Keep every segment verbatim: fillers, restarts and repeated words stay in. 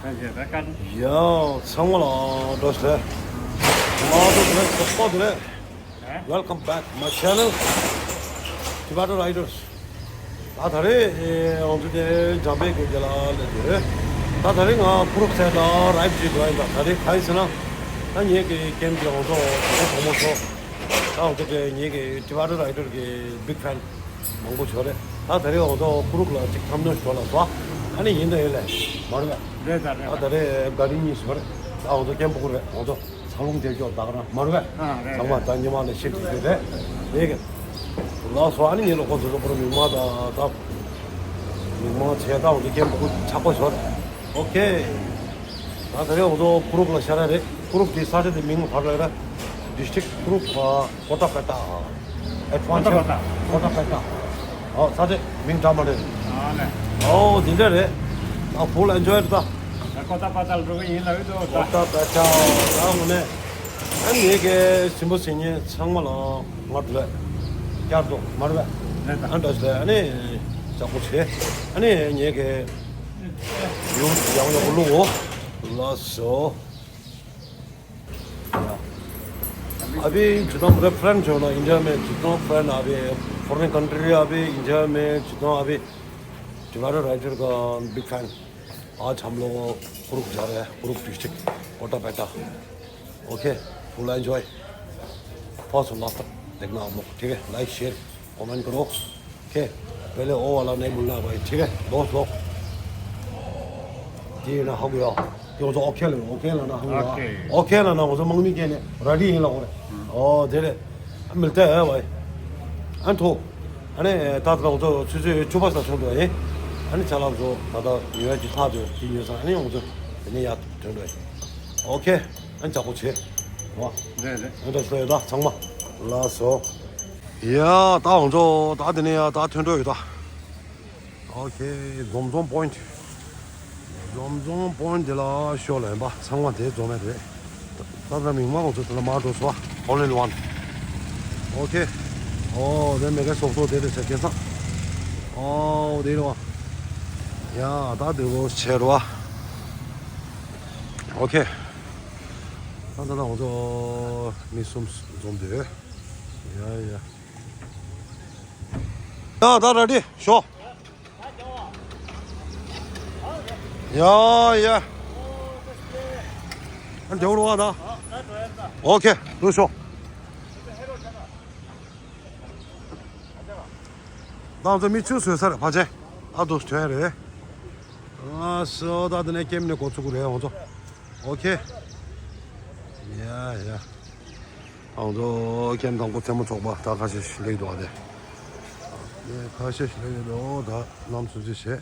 ཡ། ཚང་མ་ལ་བཀྲ་ཤིས་བདེ་ལེགས། བཀྲ་ཤིས་བདེ་ལེགས། Welcome back my channel, Tibetan Riders. ད་ད་རེས་ང་ཚོ་དེ་འཇམ་དཔལ་དགོན་རྒྱལ་ལ་སླེབས་ཡོད། ད་ད་རེས་ང་ཀུ་རུག་ཤེ་ཏྲ་རའིཌ་ཅིག་འགྲོ་ཡིན། ད་ད་རེས་གང་ཡིན་ཟེར་ན། ད་ངེད་ཀྱི་ཀེམ་གྱི་ང་ཚོ་གྲོགས་པོ་གྲོགས་མོ་ཚོ། ད་ང་ཚོ་དེ་ངེད་ཀྱི་Tibetan Rider གྱི་big fan མང་པོ་ཡོད་རེད། ད་ད་རེས་ང་ཚོ་ཀུ་རུག་ལ་ཅིག་འཐམ་འཐོམ་ཞིག་འགྲོ་ལ་སོ། ཨ་ནི་ཡིན་ད་ཡིན་ལེ། མ་རེད་པས། རེད་ད་རེད། ད་ད་རེས་ག་རེ་ཡིན་ཟེར་བ་རེད། ད་ང་ཚོ་ཀེམ་ཕྲུ་གུ་རེད། ང་ཚོ་ཚ་ལུང་དེ་ཅོག་ད་ག་རང་མ་རེད་པས། ཨ་རེད། ཚང་མ་ད་ཉི་མ་ལ་ཤེས་ཀྱི་ཡོད་རེད། རེད་གི། ལགས་སོ། ཨ་ནི་ངའི་ལོ་ཁོ་ཚོ་ཚོ་པོར་མིག་མ་ད་ད་མིག་མ་ཆེ། ད་ང་ཚོ་ཀེམ་ཕྲུ་གུ་ཆགས་པ་ཤོར། ཨོ་ཁེ། ད་ད་རེས་ང་ཚོ་ཀུ་རུག་ལ་ཤར་ར་རེད། ཀུ་རུག་དེ་ས་ཆ་དེ་མིང་བར་ལ་ར། District ཀུ་རུག་པ་ཀོ་ཏ་པེ་ཏ། Adventure ཀོ་ཏ་པེ་ཏ། ཀོ་ཏ་པེ་ཏ། ཨོ་ས་ཆ་མིང་འདྲ་མ་རེད། ཨ་ལེ། ཨོ་དེ་འདྲ་རེད། ད་ཕུལ་ཨེན་ཇོའི་ད། ད་ཀོ་ཏ་པེ་ཏ་ལ་འགྲོ་གི་ཡིན་ལབ་ཡོད་དོ། ཀོ་ཏ་པེ་ཏ་ད་ངོ་ནས། ཨ་ནི་ངེད་ཀྱི་སྲིན་པོ་སྲིན་ཉེ་ཚང་མ་ལ་ང་འགྲོ་བསྐྱར་དུ་མ་རེད་པས། རེད་ད། ཨ་འདྲ་ཞིག་ལ་ཨ་ནི་ཅག་པོ་བྱེད། ཨ་ནི་ངེད་ཀྱི་ཡུལ་ཡག་ཡག་པོ་བླུག་འོ། ལགས་སོ། अभी जितना मेरे फ्रेंड जो ना इंडिया में जितना फ्रेंड अभी फॉरेन कंट्री अभी इंडिया में जितना अभी Tibetan Rider का बिग फैन। आज हम लोग कुरुक जा रहे हैं, कुरुक डिस्ट्रिक्ट कोटा पेटा। Okay, full enjoy. फर्स्ट और लास्ट तक देखना आप लोग, ठीक है? लाइक शेयर कमेंट करो। ओके, पहले ओ वाला नहीं भूलना भाई, ठीक है दोस्त लोग। जी ना हो गया। क्यों तो ओके ले, ओके ལབ་ན་ཧང་ལ། ཨོ་ཁེ། ཨོ་ཁེ་ལབ་ན་ང་ཚོ་དམག་མི་སྐད་ནས་ར་ཌི་ཡིན་ལབ་དགོས་རེད། ཨོ་དེ་རེད། མིལ་ཏེ་ཨེ་བའི། ཨན་ཐོ། ཨ་ནི་ད་ལྟ་ང་ཚོ་ཆུ་ཚོད་བཅུ་པ་ཙམ་ཚོགས་འདུག་ཨེ། ཨ་ནི་ཅ་ལག་ཚོ་ད་ལྟ་ཉོ་ཡ་ཅིག་ལྷག་འདུག་དེ་ཉོས་ཙང་ཨ་ནི་ང་ཚོ་དེ་ནས་ཡར་ཐོན་འགྲོ་ཡ། ཨོ་ཁེ། ཨ་ནི་ཅག་པོ་བྱེད། ཨོ། རེད་རེད། ཨ་ནི་ད་ཚོ་ཡོད་ད་ཚང་མ། ལགས་སོ། ཡ་ད་ང་ཚོ་ད་དེ་ནས་ཡར་ད་ཐོན་འགྲོ་ཡོད་ད། ཨོ་ཁེ། འཛོམས་འཛོམས་པོ་ཡིན་ཊི། འཛོམས་འཛོམས་པོ་ཡིན་ཊི་དེ་ལ་ཤོག་ལ་ཡིན་པ་ཚང་མ་དེ་འཛོམས་ཡ་རེད། ད་ད་མིག་མ་ང་ཚོ་དེ་ལ་མར་འགྲོ་སོ། Only one. ཨོ་ཁེ། ཨོ་དེ་མེ་ཀའི་སོག་སོག་དེ་རེད་ཟེར་སྐད་སང་། ཨོ་དེ་རེད་བ། ཡ་ད་དེ་ལོ་ཆེ་རེད་བ། ཨོ་ཁེ། ད་ད་ད་ང་ཚོ་མི་གསུམ་འཛོམས་དུས། ཡ་ཡ། ཡ་ད་ར་ཌི་ཤོག་ཡ་ཡ། ཨ་འདྲ་བོ་ར་བ་ད། ཨོ་ཁེ་ལུས་ཤོག་ད་ང་ཚོ་མི་ཆུ་བཟོས་ཚར་ཕལ་ཆེར། ཨ་དུ་ཐོན་རེད། ཨ་སོ་ད་དེ་ནས་ཀེམ་ནས་འགོ་ཚུགས་ཀྱི་རེད་ང་ཚོ། ཨོ་ཁེ། ཡ་ཡ། ང་ཚོ་ཀེམ་དང་པོ་མཚན་མོ་ཚོགས་པ་ད་ཁ་ཤས་ཤིག་སླེབས་འདུག་ཨ་དེ། ཁ་ཤས་ཤིག་སླེབས་ཡོད་འདུག་ད་ལམ་སུ་ཅི་བྱེད།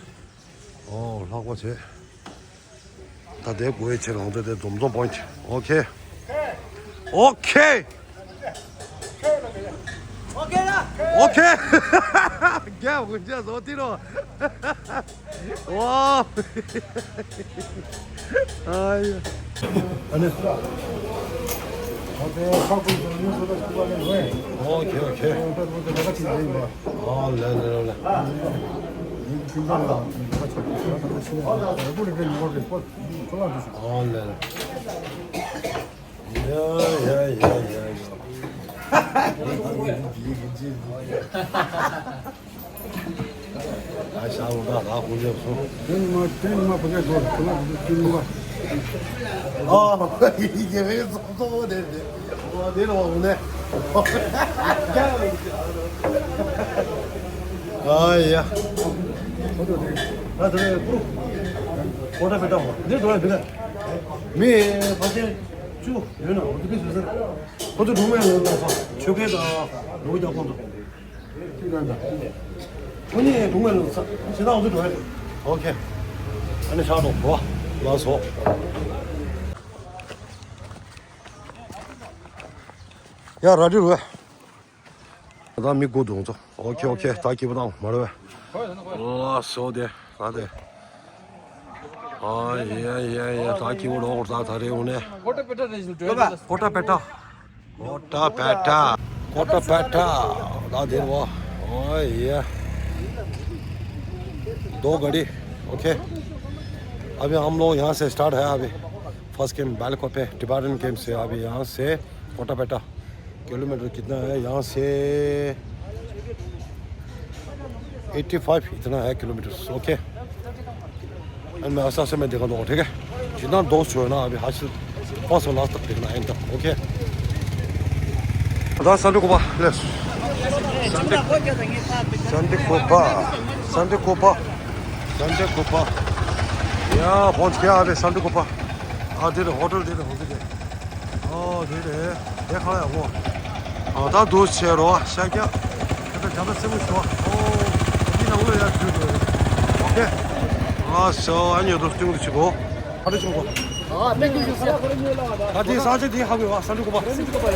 ཨོ་ལྷག་པ་བྱེད། ད་དེ་དགོས་ཡས་ཆེ་རང་ཚོ་དེ་འཛོམས་འཛོམས་པོ་ཡིན་ཆེ། ཨོ་ཁེ། ཨོ་ཁེ། ཨོ་ཁེ། རྒྱ་དགུན་ཆ་བཟོ་དེ་རོ། ཝའོ། ཨ་ཡ། ཨ་ནི། ཨོ་ཁེ་ཨོ་ཁེ། ཨ་ལེ་ལེ་ལེ། ཨ་ལེ་ལེ། ཡ་ཡ་ཡ་ཡ། ཨ་ཤ་ལོ་ད་ད་ཁོང་ཚོ་སོང་། དེ་ནི་མ་དེ་ནི་མ་ཕ་གི་དོ་ཁོ་ན་དེ་ནི་མ། ཨ་ཡི་གེ་བའི་ཚོགས་གཙོ་བོ་དེ་རེད། ཨོ་དེ་ལ་འོང་ནས། ཨ་ཡ། ད་དེ་ནས་ཀོ་ཏ་པེ་ཏ་འོང་འདིར་འགྲོ་ཡ་འདི་ལ། མི་ཕལ་ཆེར་བཅུ་ཡོད་ན་འོང་འདི་གི་བཟོས་ཟེར། ཁོ་ཚོ་སྒྲུང་མེད་ལ་ལ་ས་ཆོས་སྐལ་དང་ལོ་རྒྱག་གོང་དུ། ཁོ་གཉིས་སྒྲུང་མེད་ལ་ས་ཞེ་དྲག་འོང་དུ་འགྲོ་ཡ་རེད། ཨོ་ཁེ། ཨ་ནི་ཤག་ཏོ་བོ། ལགས་སོ། ཡ་ར་ཏི་རུ། ད་མི་དགུ་འདུག་ཚོ། ཨོ་ཁེ་ཨོ་ཁེ། ད་སྐྱིད་པོ་བཏང་མ་རེད་པས། ཨོ་སོ་དེ་ད་དེ། ཨ་ཡ་ཡ་ཡ། ད་སྐྱིད་པོ་ལོག་ད་ད་རེ་འོང་ནས། ཀོ་ཏ་པེ་ཏ། ཀོ་ཏ་པེ་ཏ། ཀོ་ཏ་པེ་ཏ། ད་དེ་རུ། ཨ་ཡ། རྡོ་ག་རི། ཨོ་ཁེ། अभी हम लोग यहाँ से स्टार्ट है। अभी फर्स्ट कैंप बैलकोपे, टिबेटन कैंप से अभी यहाँ से कोटापेटा। किलोमीटर कितना है यहाँ से? एटी फाइव इतना है किलोमीटर। ओके, एंड मैं ऐसा से मैं दिखा दूंगा, ठीक है? जितना दोस्त जो है ना, अभी हासिल फर्स्ट और लास्ट तक देखना, एंड तक। ओके, दा Sandakphu, let's Sandakphu, Sandakphu, Sandakphu. या पहुंच गया अभी संडे कोपा। हाँ, दे दे, होटल दे दे, होटल दे। ཨོ་དེ་རེད། དེ་ཁ་ཡག་པོ། ཨོ་ད་འདུག་བྱས་རོ་ཤ་རྒྱག་ཁ་ད་ཇ་ད་སེ་མོ་ཤོ། ཨོ་འདི་ནང་ལོ་ཡག་རྒྱུ་རེད། ཨོ་ཁེ། ཨ་སོ་ཨ་ཉོ་དུ་སྟོང་དུ་ཆུ་གོ། ཨ་རེ་ཆུ་གོ། ཨ་དེ་ས་ཆ་དེ་ཧ་གོ་བ། སན་ཏུ་ཀུ་པ། སན་ཏུ་ཀུ་པ་ཡ།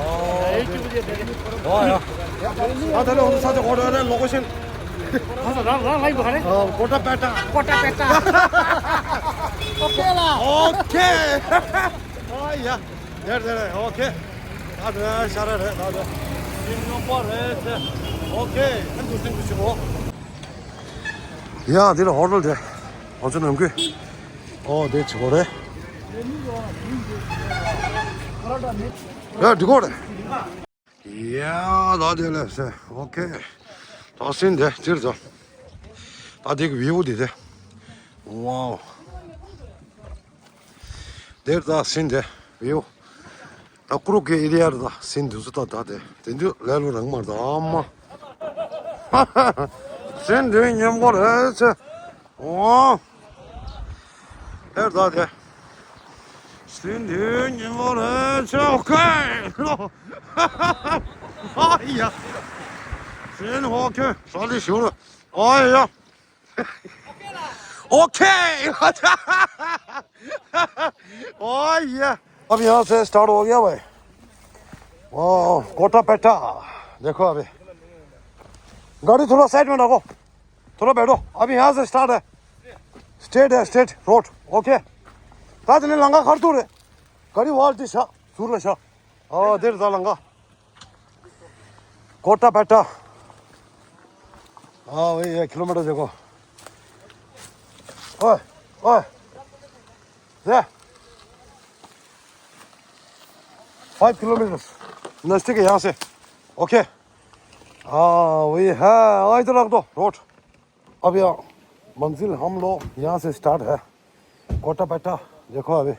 ཨོ་ཡ། ཨ་ད་ལོ་ས་ཆ་གོ་ར་ལོ་ཀེ་ཤན། ཁ་ས་རང་རང་ལ་ཡིན་པ་ག་རེ། ཨོ་ཀོ་ཊ་པེ་ཊ། ཀོ་ཊ་པེ་ཊ། ཨོ་ཁེ་ལ། ཨོ་ཁེ། ཨ་ཡ། དེར་དེར་ཨོ་ཁེ། ད་དེ་ཤ་ར་རེད་ད་དེ། ཡིན་ནོ་པ་རེད་ཚེ། ཨོ་ཁེ། ཨན་དུ་སེང་གི་ཆུ་གོ། ཡ་དེ་ལ་ཧོ་ཊལ་དེ། ཨོ་ཚོ་ནང་གི། ཨོ་དེ་ཆུ་གོ་རེད། ཡ་འདི་གོ་རེད། ཡ་ད་དེ་ལ་སེ། ཨོ་ཁེ། ད་སིན་དེ་ཅིར་ཚོ། ད་དེ་གི་བིའུ་དེ་དེ། ཝའོ། དེར་ད་སིན་དེ་ཡོ། ད་ཀུ་རུ་ཀི་ཨེ་རི་ཡ་ར་ད་སིན་དུ་སུ་ད་ད་དེ་དེ་འདུ་ལེ་ལོ་རང་མར་ད་ཨ་མ། སིན་དུ་ཉིན་མོ་རེ་ཆེ། ཨོ། དེར་ད་དེ། སིན་དུ་ཉིན་མོ་རེ་ཆེ་ཨོ་ཁེ། ཨ་ཡ། སིན་ཨོ་ཁེ་ས་ལི་ཤུ་ར། ཨ་ཡ། ओके। ओह ये। अब यहाँ से स्टार्ट हो गया भाई। वाह, कोटा पेटा। देखो अभी। गाड़ी थोड़ा साइड में रखो। थोड़ा बैठो। अभी यहाँ से स्टार्ट है। स्ट्रेट है, स्ट्रेट रोड। ओके। ताज ने लंगा खर तू रे। गाड़ी वाल दिशा। सूर शा। ओ, देर दा लंगा। कोटा पेटा। हाँ भाई, ये किलोमीटर देखो। ओए, ओए। ये। फाइव किलोमीटर नज़दीक है यहाँ से। ओके। हाँ, वही है। हाँ, इधर रख दो, रोड। अब यहाँ मंजिल हम लोग यहाँ से स्टार्ट है। कोटा पेटा, देखो अभी।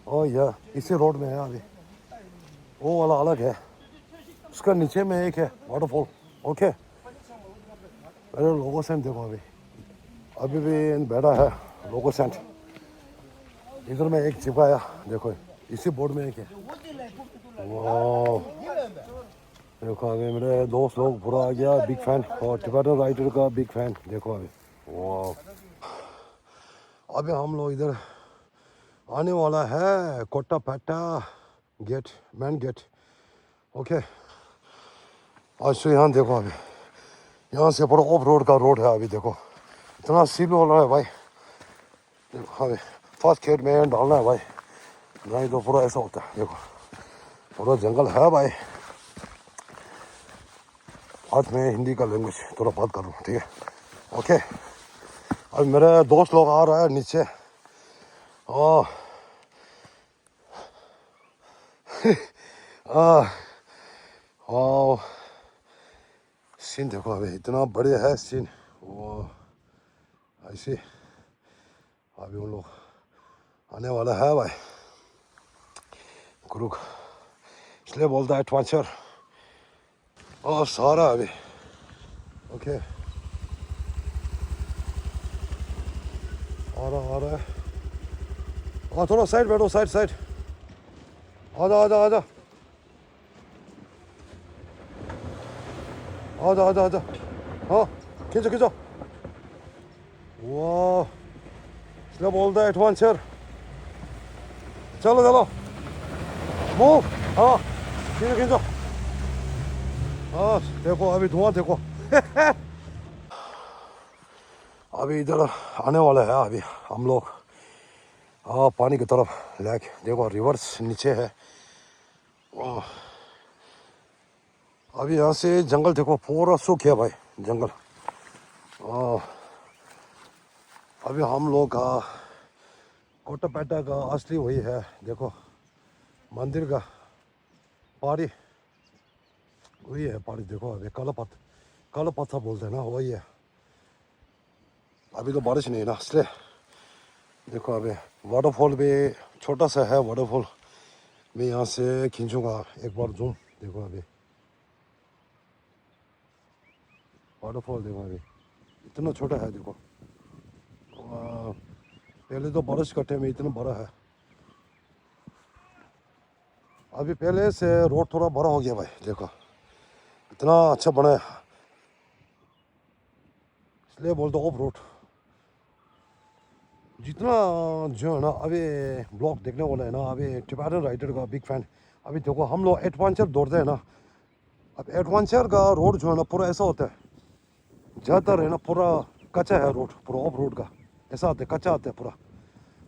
ओ यार, इसी रोड में है अभी। वो वाला अलग है। उसका नीचे में एक है वाटरफॉल। ओके। अरे लोगों से देखो अभी। अभी भी इन बैठा है लोगों से। इधर में एक चिपकाया, देखो। इसी बोर्ड में एक है। वाह। देखो अभी मेरे दोस्त लोग पूरा आ गया, बिग फैन। और टिबेटन राइडर का बिग फैन। देखो अभी। वाह। अभी हम लोग इधर आने वाला है कोटा पेटा गेट, मेन गेट। ओके। आज तो यहाँ देखो अभी। यहाँ से पूरा ऑफ रोड का रोड है अभी देखो। इतना स्लिप हो रहा है भाई। देखो अभी। फर्स्ट गेट में डालना है भाई। नहीं तो पूरा ऐसा होता है। देखो। पूरा जंगल है भाई। आज मैं हिंदी का लैंग्वेज थोड़ा बात कर रहा हूँ, ठीक है? ओके। अब मेरे दोस्त लोग आ रहा है नीचे। ओ। आ। वाओ। सीन देखो अभी, इतना बढ़िया है सीन। वाह। ऐसे। अभी उन लोग आने वाला है भाई। कुरुक। इसलिए बोलता है एडवेंचर। और सारा अभी। ओके। आ रहा, आ रहा है। हाँ, थोड़ा साइड बैठो, साइड, साइड। आजा, आजा, आजा। आजा, आजा, आजा। हाँ, खींचो, खींचो। वाह। इसलिए बोलता है एडवेंचर। चलो, चलो। मूव। हाँ। खींचो, खींचो। हाँ, देखो, अभी धुआं देखो। अभी इधर आने वाला है अभी हम लोग। हाँ, पानी की तरफ लेक। देखो, रिवर्स नीचे है। वाह। अभी यहाँ से जंगल देखो, पूरा सूख गया भाई, जंगल। आ, अभी हम लोग का कोटापेटा का असली वही है, देखो, मंदिर का पहाड़ी, वही है पहाड़ी, देखो, अभी काला पत्थ-, काला पत्थर बोलते हैं ना, वही है। अभी तो बारिश नहीं है ना, इसलिए। देखो, अभी वाटरफॉल भी, छोटा सा है वाटरफॉल। मैं यहाँ से खींचूंगा एक बार जूम। देखो, अभी वाटरफॉल देखो, अभी इतना छोटा है, देखो। वाह, पहले तो बारिश का टाइम में इतना बड़ा है, अभी पहले से रोड थोड़ा बड़ा हो गया भाई। देखो, इतना अच्छा बना है, इसलिए बोलते ऑफ रोड। जितना जो है ना, अभी ब्लॉग देखने वाला है ना, अभी टिबेटन राइडर का बिग फैन। अभी देखो, हम लोग एडवेंचर दौड़ते हैं ना, अब एडवेंचर का रोड जो है ना, पूरा ऐसा होता है, ज़्यादातर है ना, पूरा कच्चा है रोड, पूरा ऑफ रोड का। ऐसा आता है, कच्चा आता है पूरा,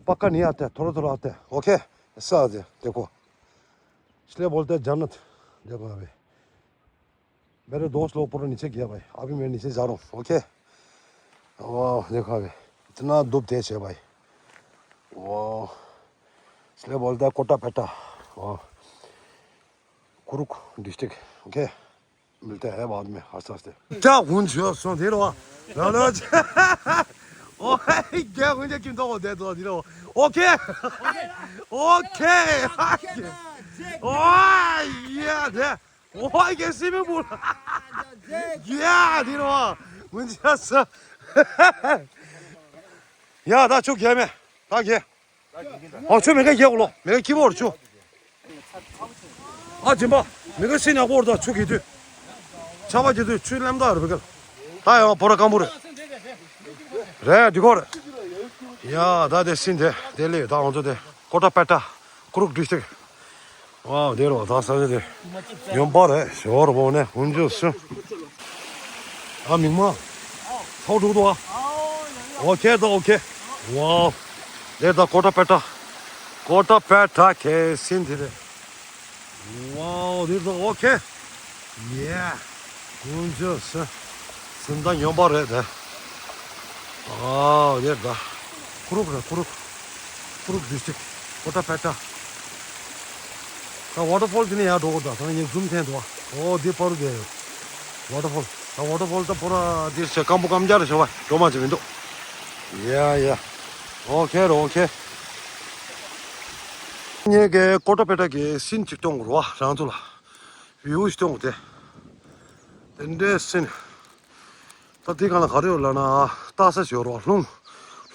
पक्का नहीं आता है, थोड़ा थोड़ा आता है। ओके, ऐसा आता है, देखो, इसलिए बोलते हैं जन्नत। देखो, अभी मेरे दोस्त लोग पूरा नीचे गया भाई, अभी मैं नीचे जा रहा हूँ। ओके, वाह, देखो, अभी इतना धूप तेज है भाई। वाह, इसलिए बोलता है कोटापेटा। वाह, कुरुक डिस्ट्रिक्ट। ओके, मिलते हैं बाद में, आस्ते आस्ते। क्या हुन्छ यो? सुन, ढिलो। हेलो। ओए, क्या हुन्छ? किन तो होते तो ढिलो। ओके। ओके। ओए, ये दे। ओए, कैसी में बोल? क्या ढिलो? हुन्छ। या, दा, चुप गया मैं। दा, गया। ཨོ་ཆུ་མེ་ག་གེ་ལོ་མེ་ག་ཁྱི་བོར་ཆུ། ཨ་ཇིམ་པ་མེ་ག་སི་ནག་པོར་ད་ཆུ་གི་དུས། ཆ་བ་གི་དུས་ཆུ་ལམ་ད་རུ་བེ་གལ། ད་ཡང་བོ་ར་ཀམ་པུ་རེ། རེད་འདི་གོ་རེ། ཡ་ད་དེ་སིན་དེ་དེ་ལེ་ད་ང་ཚོ་དེ་ཀོ་ཊ་པེ་ཊ་ཀུ་རུག་ཌི་སི་ཊིག་ཝའོ། དེ་རོ་ད་ས་ཆ་དེ་ཡོན་པ་རེད། ཞོར་བོ་ནས་ཧུན་ཇུ་སུ། ཨ་མིག་མ་ཚོགས་འགྲོ་འདུག་ཨ། ཨོ་ཁེ་ད་ཨོ་ཁེ། ཝའོ། དེ་ད་ཀོ་ཊ་པེ་ཊ། ཀོ་ཊ་པེ་ཊ་ཁེ་སིན་དེ་རེད། ཝའོ་དེ་ད་ཨོ་ཁེ། ཡེ། ཀུན་ཇོ་སི། སིན་ད་ཉོན་པ་རེད་དེ། ཨ་ཡེ་ད། ཀུ་རུག་རེད་ཀུ་རུག་ཀུ་རུག་ཌི་སི་ཊིག་ཀོ་ཊ་པེ་ཊ། ད་ཝ་ཊར་ཕོལ་དེ་ནས་ཡར་འགྲོ་དགོས་ད། ད་ངས་ཛུམ་འཐེན་འདུག་ཨ། ཨོ་དེ་པར་དེ་ཝ་ཊར་ཕོལ། ད་ཝ་ཊར་ཕོལ་ད་པོ་ར་དེ་ཆེ་སྐམ་པོ་སྐམ་རྒྱག་རེད་ཤོ་བ་འགྲོ་མ་བྱེད་མི་འདུག་ཡ་ཡ། ཨོ་ཁེ་རེད་ཨོ་ཁེ། ངས་ཀྱི་ཀོ་ཊ་པེ་ཊ་གི་སིན་ཅིག་སྟོན་དགོས་རེད་བ་རང་ཚོ་ལ། བིའུ་སྟོན་དགོས་དེ། དེ་འདྲའི་སིན། ད་དེ་གང་ལ་ག་རེ་ཡོད་ལབ་ན་ལྟ་ས་ཞིག་ཡོད་རེད་བ། རླུང་།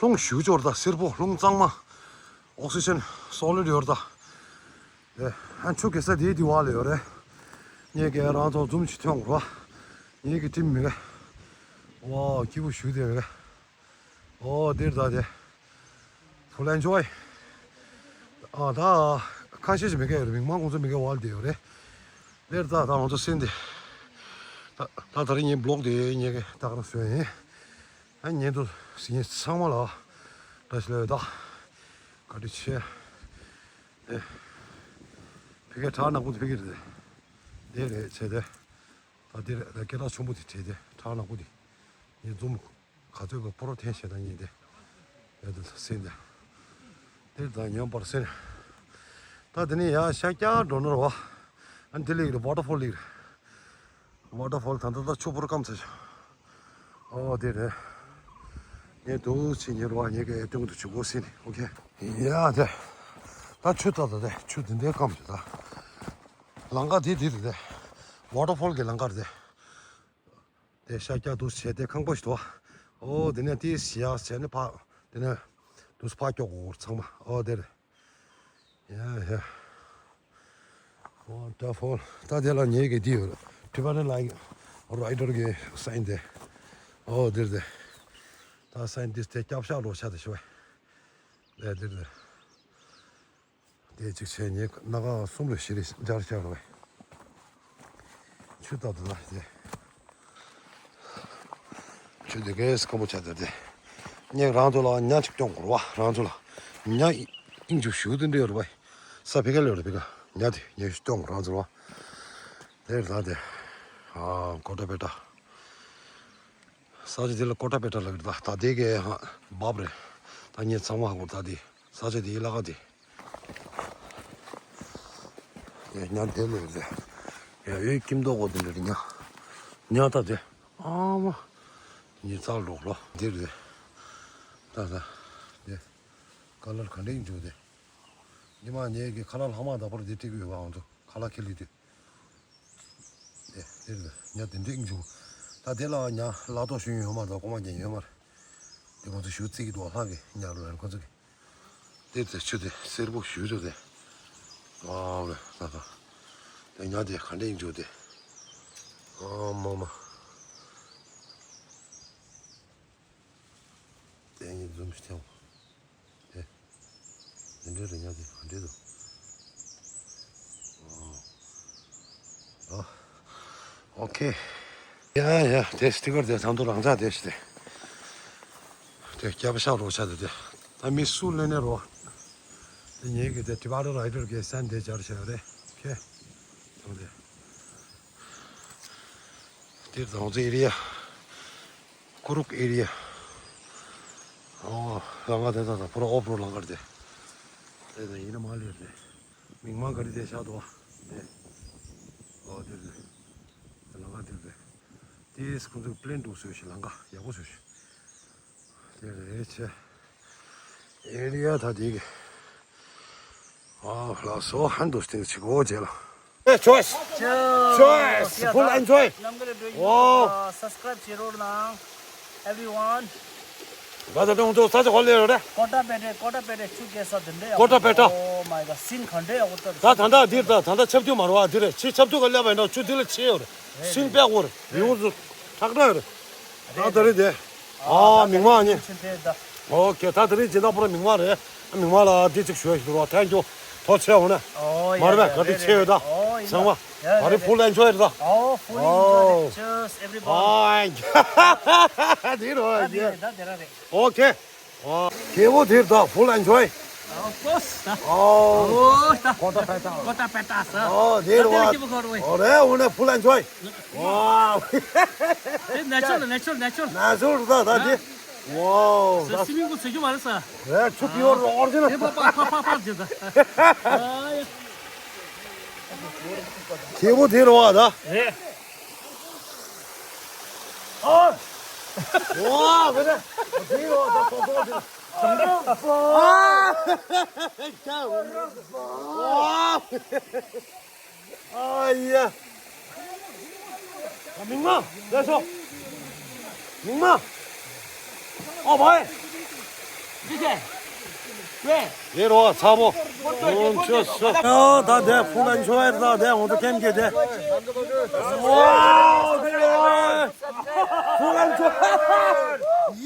རླུང་ཞུ་ཅོར་ད་སེར་པོ་རླུང་གཙང་མ། ཨོག་སི་ཇན་སོ་ལིཌ་ཡོད་རེད་ད། དེ་ཨ་ཆུ་གེ་ས་དེའི་དེ་བ་ལ་ཡོད་རེད། ངས་ཀྱི་རང་ཚོ་ཛུམ་ཅིག་སྟོན་དགོས་རེད་བ། ངས་ཀྱི་ཊིམ་མི་ག་ཝའོ་སྐྱིད་པོ་ཞུ་དེ་རེད། ཨོ་འདིར་ད་དེ། Full enjoy. ཨ་ད། ཁ་ཤས་ཤིག་མི་སྐད་ཡོད་རེད། མིག་མང་ཁོང་ཚོ་མི་སྐད་བལ་དེ་ཡོད་རེད། འདིར་ད་ད་ང་ཚོ་སིན་དེ། ད་ད་ད་རིང་ངའི་བི་ལོག་དེ་ངས་ཀྱི་ད་ག་རང་བཟོས་ཡིན། ཨ་ཉན་དུ་ངས་ཚང་མ་ལ། བཀྲ་ཤིས་ལོས་ད། བཀའ་དྲིན་ཆེ། དེ། ཕ་གི་བྲག་ནག་པོ་དེ་ཕ་གི་རེད། དེ་རེད་བྱས་ཏེ། ད་འདིར་སྐད་གྲགས་ཆེན་པོ་དེ་བྲིས་ཏེ་བྲག་ནག་པོ་དེ། ངས་ཛུམ་ག་ཚོད་ཀྱི་ཕོ་རོ་འཐེན་བྱས་ད་ངས་དེ། ཡ་དེ་སིན་དེ། འདིར་ད་ཉོན་པར་སིན། ད་དེ་ནས་ཡ་ཤར་རྒྱག་འགྲོ་ནོར་བ། ཨ་འདི་ལེགས་རེད། ཝ་ཊར་ཕོལ་ལེགས་རེད། ཝ་ཊར་ཕོལ་ད་ལྟ་ད་ཆུ་ཕོར་སྐམ་ཚར་ཤག་ཨོ་དེ་རེད། ངས་འདུག་ཕྱིན་ཉེ་རུ་བ་ངས་ཀྱི་སྟོན་དུ་ཆུ་སྒོ་སིན་ནི་ཨོ་ཁེ། ཡ་དེ། ད་ཆུ་ད་ད་དེ་ཆུ་དེ་འདྲའི་སྐམ་ཞིག་ད། ལམ་ཁ་དེ་དེ་རེད་དེ། ཝ་ཊར་ཕོལ་གྱི་ལམ་ཁ་རེད་དེ། དེ་ཤར་རྒྱག་འདུག་བྱས་ཏེ་ཁང་པ་ཞིག་འདུག་ཨོ་དེ་ནས་དེ་ཞི་ཡག་བྱས་ནས་ཕ། དེ་ནས་འདུག་ཕ་སྐྱོག་གོ་ཚང་མ་ཨོ་དེ་རེད། ཡ་ཡ། ཝ་ཊར་ཕོལ། ད་དེ་ལ་ཉེ་གི་དེ་ཡོད། ཊི་བེ་ཊན་ལའིག་རའི་ཌར་གི་སའིན་དེ། ཨོ་དེར་དེ། ད་སའིན་ཊིསི་དེ་སྐྱབས་ཤག་རོགས་ཤག་དེ་ཤོད། དེ་དེར་དེ། དེ་གཅིག་བྱས་ཉེ་སྣ་ཁ་གསུམ་རེ་བཞི་རེ་སྦྱར་ཤག་རོགས། ཆུ་ད་དུ་ལ་དེ། ཆུ་དེ་གས་སྐམ་པོ་ཆགས་དེར་དེ། ངས་རང་ཚོ་ལ་ཉ་ཅིག་སྐྱོང་དགོས་རེད་བ། རང་ཚོ་ལ་ཉ་ཨིན་ཅུ་ཞུ་དེ་འདྲ་ཡོད་རེད་བ། ས་ཕི་ཀ་ལ་ཡོད་རེད་ཕི་ཀ་ཉ་དེ་ཉ་ཞུ་སྐྱོང་དགོས་རང་ཚོ་ལ་བ། དེར་ད་དེ། ཨ་ཀོ་ཊ་པེ་ཊ། ས་ཆ་དེ་ལ་ཀོ་ཊ་པེ་ཊ་ལབ་ཀྱི་རེད་ད། ད་དེ་གས་ཧ་བབ་རེད། ད་ངས་ཚང་མ་ཧ་གོ་ད་དེ། ས་ཆ་དེའི་ལ་ཁ་དེ། ཡ་ཉ་དེ་ལོས་རེད། ཡ་ཡོད་ཀྱིམ་ཏོག་གོ་དེ་འདྲ་རེད་ཉ། ཉ་ད་དེ། ཨ་མ། ཉི་ཚག་ལོག་ལོ་དེ་རེད། ད་ད། དེ། ཀ་ལར་ག་འདྲ་ཡིན་འཇུག་དེ། ཉི་མ་ཉལ་གི་ཁ་ལག་ལྷག་མ་ད་པར་དེ་ཏིག་ཡོད་པའང་འདུག་ཁ་ལག་ཁེ་ལི་དེ། དེ་དེ་རེད། ཉ་དེ་འདྲ་ཡིན་འཇུག་ད་དེ་ལ་ཉ་ལག་ཏོག་ཤུ་ཡོད་མ་ད་གོ་མ་རྒྱན་ཡོད་མ་རེད། དེ་ཁོང་ཚོ་ཞུ་རྩིས་ཀྱི་འདུག་ལྷག་གི་ཉ་རུ་ལ་ཁོང་ཚོ་གི། དེ་དེ་ཆུ་དེ་སེར་པོ་ཞུ་རེད་དེ། ཨ་ཝེ་ད་ད། དེ་ཉ་དེ་ག་འདྲ་ཡིན་འཇུག་དེ། ཨ་མ་མ། དེ་ཡིན་འཛུམ་ཞིག་ཐེངས། དེ། དེ་འདྲའི་རི་ཉག་དེ་ག་འདྲའི་འདུག་ཨོ། ཨོ་ཁེ། ཡ་ཡ་དེ་སི་ཊི་ཀར་དེ་ད་དུང་རང་འཇགས་དེ་ཞིག་དེ། དེ་སྐྱ་བ་ཤག་རོ་ཤག་དེ་དེ། ད་མི་སུ་ལེན་ནས་རོ། དེ་ཉེ་གི་དེ་ཊི་བ་ཊར་རའི་ཌར་གི་སན་དེ་སྦྱར་བྱས་རེད། ཁེ། དང་དེ། དེ་རྫོང་རྩེ་ཨེ་རི་ཡ། ཀུ་རུག་ཨེ་རི་ཡ། ཨོ། ལམ་ཁ་དེ་ད་ད་ཕུ་ར་ཨོཕ་རོཌ་ལམ་ཁར་དེ། དེ་ད་ཡིན་ན་མ་ལེར་དེ། མིག་མ་ག་རི་དེ་ཤག་དོ། དེ། ཨོ་དེ་དེ། ལམ་ཁ་དེ་དེ། དེ་ཁོང་ཚོ་པི་ལེན་འདུག་བཟོས་ཤིག་ལམ་ཁ་ཡག་པོ་བཟོས་ཤིག་དེ་རེད་ཆེ། ཨེ་རི་ཡ་ད་དེ་གི། ཨ་ལགས་སོ་ཧན་དུ་སྟེང་ཆི་གོ་ཇེ་ལ། Hey, choice. Choice. Full enjoy. Wow. Subscribe བྱེད་རོགས་གནང་། Everyone. ད་ད་དུང་ཚོ་ས་ཆ་གོ་ལེ་རེད། ཀོ་ཊ་པེ་ཊ། ཀོ་ཊ་པེ་ཊ་ཆུ་རྐྱལ་ས་དེ་འདྲ་ཡག་པོ། ཀོ་ཊ་པེ་ཊ། Oh my God. སིན་ག་འདྲ་ཡག་པོ་ལྟར། ད་ད་ད་འདིར་ད་ད་ད་ཆབ་ཏུ་མ་རོ་ཨ་འདི་རེད། ཆི་ཆབ་ཏུ་ག་ལེ་བ་ཡིན་ན་ཆུ་འདི་ལ་ཆེ་ཡོད་རེད། སིན་པེག་འོར་རི་འོར་ཚོ་ཁྲག་ཁྲག་རེད། ད་ད་རེད་དེ། ཨ་མིག་མ་ཉེ། ཨོ་ཁེ། ད་དེ་རིང་སྦྱིན་བདག་པུ་ར་མིག་མ་རེད། མིག་མ་ལ་འདི་གཅིག་ཞུ་ཡ་ཞིག་འདུག་རོགས། ཐེངས་ཀྱོ་ཐོ་ཆེ་འོང་ན། ཨོ་མ་རེད་པས། ག་འདྲ་ཆེ་ཡོད་ད། ཚང་མ་ད་རེས་ཕུལ་ཨེན་ཇོའི་རེད་ད། ཨོ་ཕུལ་ཨེན་ཇོའི་རེད། Cheers everyone. ཨོ་དེ་རོ་ད་དེ་ར་རེད། ཨོ་ཁེ། ཨོ་ཁེ་བོ་དེ་རེད་ད། ཕུལ་ཨེན་ཇོའི། Of course. ཨོ་ད་ཀོ་ཊ་པེ་ཊ། ཀོ་ཊ་པེ་ཊ་ས། ཨོ་དེ་རོ། ཨོ་རེད། འོ་ན་ཕུལ་ཨེན་ཇོའི། Wow. Hey, natural, natural, natural. Natural ད་ད་དེ། Wow. ད་སི་མིང་པུལ་ཟེར་རྒྱུ་མ་རེད་ས། རེད། ཆུ་པིའུར་རེད། ཨོ་རི་ཇི་ནལ། དེ་ཕ་ཕ་ཕ་ཕ་ཕ་ཟེར་ད། ཁེ་བོ་དེ་རེད་པ་ད། རེད། ཨ། ཝ་བེ་ད། དེ་རེད་པ་ད། ཏོག་ཏོག་དེ། ཨ། ཝ། ཨ་ཡ། མིག་མ། ལགས་སོ། མིག་མ། ཨོ་བའི། ཅི་བྱས། ཝེ། ཡེ་རོ་ཚ་མོ། ཨོ་ཆོ་སོ། ཨོ་ད་དེ་ཕུལ་ཨེན་ཇོའི་ད་དེ་འོང་དུ་ཀེམ་གྱི་དེ། ཝའོ་དེ་རེད། ཕུལ་ཨེན་ཇོའི།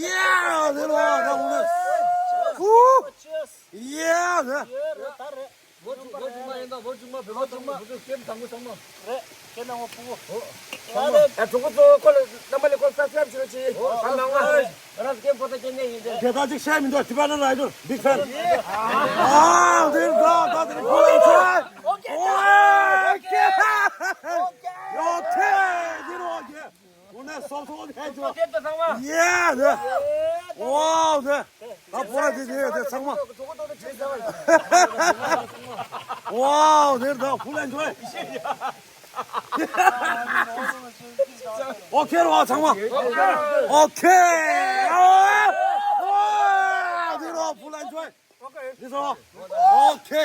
ཡེ་དེ་རོ་ད་འོང་དུ། ཧུ། ཡེ་དེ། ལོ་ཆུང་མ་ཡིན་ད། ལོ་ཆུང་མ་བོད་པ་ཚང་མ། བོད་པའི་སྐད་དང་པོ་ཚང་མ། རེད། ཁྱེད་རྣམ་པ་ཕྲུ་གུ། ཨ་གྲོགས་པོ་ཚོ་ཁོ་ལ་རྣམ་པ་ལ་ཁོ་སབ་སི་ཀ་རབ་བྱེད་རོགས་གྱིས། ཨ་ནང་ང་རང་སྐད་ཕོ་ད་སྐད་ཉན་ཡིན་ཏེ། དེ་ད་ཅིག་བཤད་མི་འདུག་ཊི་བི་ཨེན་ཨེལ་རའི་ཌར་བིག་ཕེན། ཨ་དེ་ད་ད་དེ་ཁོ་ལ་ཚོ། ཨོ་ཁེ། ཨོ་ཁེ། ཨོ་ཁེ། དེ་རོ་ཨོ་ཁེ། དེ་ཚོ་དེ་ཚོ་ཚང་མ། ཡེ་དེ། ཝའོ་དེ། ད་པོ་ར་དེ་དེ་དེ་ཚང་མ། ཝའོ་དེ་ད་ཕུལ་ཨེན་ཇོའི། ཨོ་ཁེ་རོ་ཚང་མ། ཨོ་ཁེ། ཝའོ་དེ་རོ་ཕུལ་ཨེན་ཇོའི། དེ་ཚང་མ། ཨོ་ཁེ།